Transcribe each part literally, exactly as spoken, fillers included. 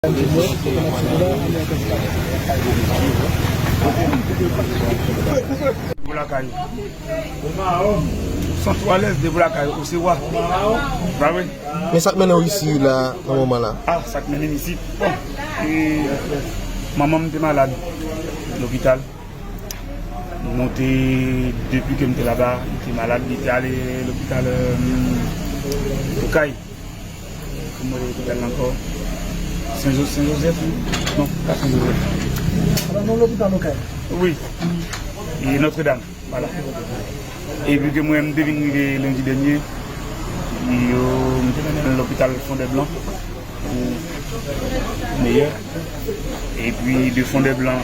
Pou lakay ou. Santi w alèz depi lakay ou se wa. Pa vre? Men sa k mennen w isi la, nan moman la? Ah, sa k mennen m isi? Bon, e, manman m te malad lopital. Nou te, depi ke m te laba, li te malad, li te ale lopital, euh, Okay. Kòman yo te rele l ankò? Sen Jo-, Sen Jozèf, wi. Non, pa Sen Jozèf. Ala, nan lopital Okay. Wi. E Nòtredam, vwala. Epi ke mwen, m te vin rive lendi dènye, yo, m te mennen l lopital Fondèblan pou meyè. Epi de Fondèblan,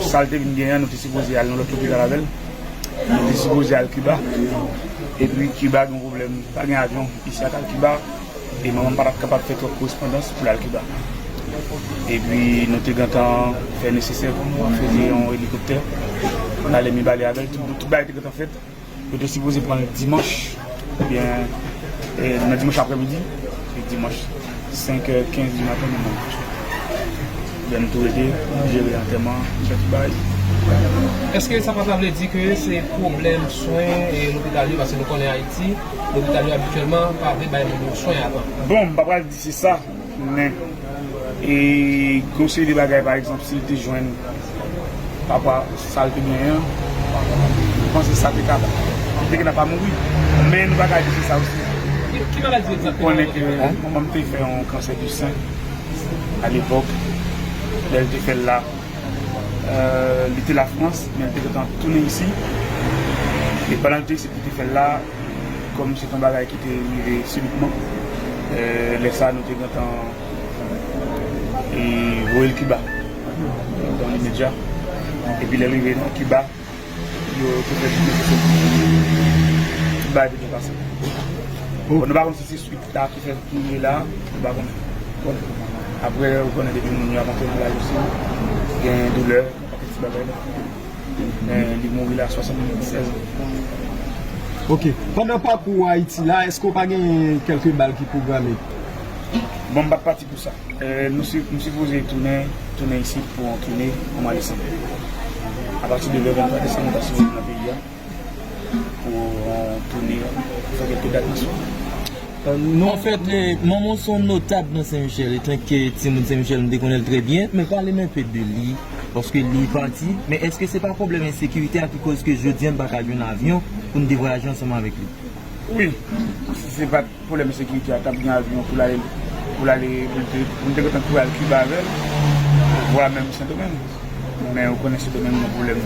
sa l te vin genyen an, nou te sipoze al nan lòt lopital avè l. Nou te sipoze al Kiba. Epi Kiba gen pwoblèm, pa gen avyon isi a k al Kiba. E manman m pa t ap kapab fè twòp korespondans pou l al Kiba. Epi nou te gentan fè nesesè pou nou feze yon elikoptè. Nou ale Mibalè avè l, tout, tout bagay te gentan fèt. Yo te sipoze pran l dimanch, oubyen, eh, nan dimanch aprèmidi, e dimanch senk è kenz di maten nou mouri. Lè n tou rete, nou jere antèman, n fè tout bagay. Èske sa pa ta vle di ke se pwoblèm swen e lopital yo, paske nou konnen Ayiti, lopital yo abityèlman pa vle bay moun yo swen a tan? Bon, m pa pral di se sa, men, e, gwo seri de bagay, pa egzanp, si l te jwenn pa rapò a sa l te genyen an, m panse sa te ka, li te gentan pa mouri. Men nou pa ka di se sa osi. Ki, ki maladi egzakteman? Ou konnen ke manman m te fè yon kansè di sen alepòk, lè l te fè l la, euh, li te Lafrans, men l te gentan tounen isi. E pandan l te isi pou te fè l la, kòm se te yon bagay ki te rive sibitman, euh, lè sa a nou te gentan, e, voye l Kiba, dans l'immédiat. Epi lè l rive nan Kiba, yo te fè tout nesesè pou tout bagay te byen pase. Bon, nou pa konn si se swit la ki fè ki rive la, nou pa konnen. Bon, apre, ou konnen depi moun yo ap antre nan laj osi, gen doulè, gen pakèt ti bagay la. Men li mouri la, swasannsèz an. Ok. Pandan pakou w Ayiti la, èske w pa gen kèlke bal ki pwograme? Bon, m pa t pati pou sa. Eh, nou si-, nou sipoze tounen, tounen isit pou yon toune pou mwa desanm. Apati de le venntwa desanm, nou ta sipoze nan peyi a pou yon toune, pou fè kèlke dat nan sou. Eh, nou... Anfèt, eh, manman w se yon notab nan Sen Michèl. Etanke timoun Sen Michèl, m te konnen l trè byen, men pale m enpe de li, paske li pati. Men èske se pa pwoblèm ensekirite a ki koz ke jodi a n pa ka jwenn avyon pou n te vwayaje ansanm avèk li? Wi, si se pa t pwoblèm ensekirite a, t ap gen avyon pou l ale, pou l ale, pou l te, pou l te gentan kouri al Kiba avè l, vwa menm Sendomeng. Men ou konnen Sendomeng gen pwoblèm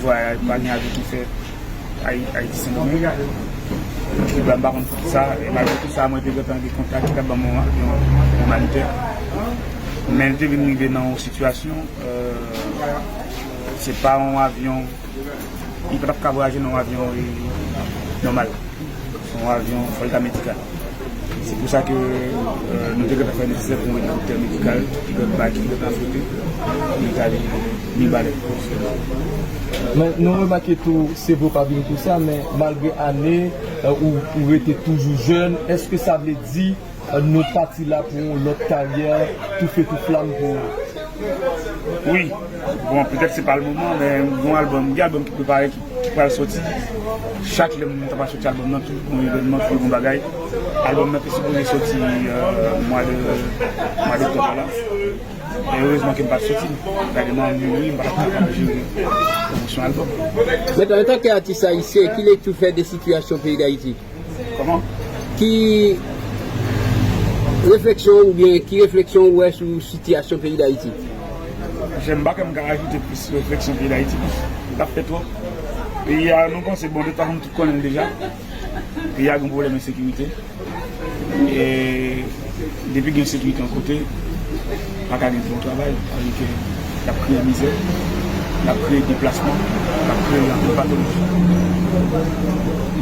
vwayaj, pa gen avyon ki fè Ay-, Ayiti Sendomeng. Kiba, m pa konn poukisa, e malgre tout sa, mwen te gentan gen kontak ki t ap ban m yon avyon imanitè. Men l te vin rive nan yon sitiyasyon, euh, se pa yon avyon Li pa t ap ka vwayaje nan yon avyon, e, nòmal. Se yon avyon, fò l ta medikal. Se pou sa ke, euh, nou te gentan fè nesesè pou yon elikoptè medikal ki gentan bay, ki gentan afwote, pou li t ale Mibalè. Men nou remake tou, se vre w pa vin pou sa, men malgre ane, euh, ou, ou rete toujou jèn, èske sa vle di nou pati la pou yon lòt karyè, toufe tou flam pou... Wi. Bon, petèt se pa le moman, men m gen yon albòm, m gen albòm ki prepare, ki, ki pral sòti. Chak lè m ta pral sòti albòm nan, toujou gen yon evènman, toujou gen yon bagay. Albòm nan te sipoze sòti, euh, mwa de, mwa doktòb la. Men erezman ke m pa t sòti. Gade m mouri, m pa t ap kapab jere pwomosyon albòm. Mentnan, antanke atis ayisyen, ki lekti w fè de sitiyasyon peyi Dayiti? Kòman? Ki refleksyon oubyen ki refleksyon ou wè sou sitiyasyon peyi Dayiti? Monchè, m pa kwè m ka ajoute plis sou refleksyon peyi Dayiti, paske l ap fè twòp. Peyi a, nou panse, bon, de tout fason, nou tout konnen l deja. Peyi a gen pwoblèm ensekirite. E depi gen ensekirite yon kote, pa ka gen bon travay. Sa vle di ke l ap kreye mizè, l ap kreye deplasman, l ap kreye anpil patoloji.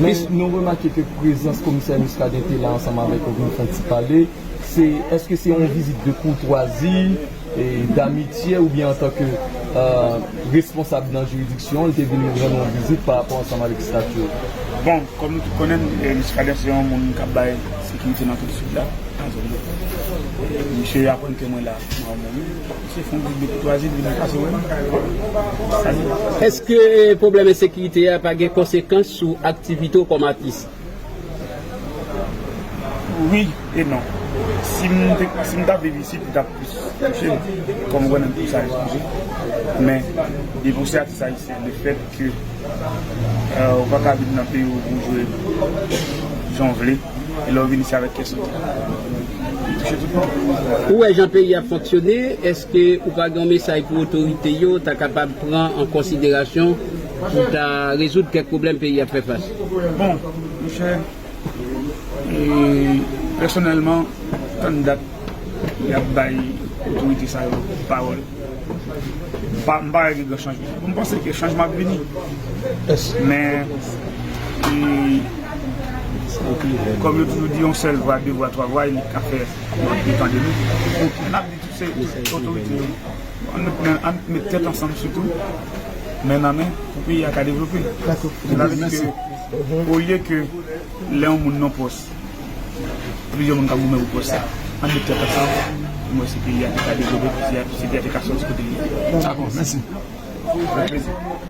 Men nou remake ke prezans komisè Muscadin te la ansanm avèk ou vin fè yon ti pale. Se, èske se yon vizit de koutwazi, e, damitye oubyen antanke, euh, responsab nan jiridiksyon, li te vin rann yon vizit pa rapò ansanm avèk estati yo? Bon, kòm nou tout konnen, e, Muscadin se yon moun k ap bay sekirite nan tout sid la, nan zòn nan. Misye aprann ke mwen la, mwen menm. Misye fè yon vit de koutwazi, li vin pase wè m. Sa se. Èske pwoblèm ensekirite a pa gen konsekans sou aktivite w kòm atis? Wi e non. Si m te, si m t ap viv isit, li t ap plis touche m. Kòm ou konnen m tou sa etranje. Men, depi w se atis ayisyen, lefèt ke, euh, ou pa ka vin nan peyi w pou w jwe jan w vle, e lè w vin isit avèk kè sote, li touche tout moun. Ou wè jan peyi a ap fonksyone, èske ou pa gen yon mesaj pou otorite yo ta kapab pran an konsiderasyon pou ta rezoud kèk pwoblèm peyi a ap fè fas? Bon, monchè, e, pèsonèlman, tann dat y ap bay otorite sa yo pawòl, m pa, m pa wè gen gran chanjman. Bon, m panse ke chanjman ap vini. Men, e, kòm yo toujou di, yon sèl vwa, de vwa, twa vwa, e li ka fè yo ap depann de nou. Men n ap di tout se otorite yo. Ann met, ann met tèt ansanm sitou, men nan men, pou peyi a ka devlope. Dakò. Sètadi ke, olye ke lè yon moun nan pòs, plizyè moun k ap goumen pou pòs sa, ann met tèt ansanm, pou mwen se peyi a te ka devlope, peyi a, se peyi a te ka sòti kote li ye. Dakò, mèsi. Avèk plezi.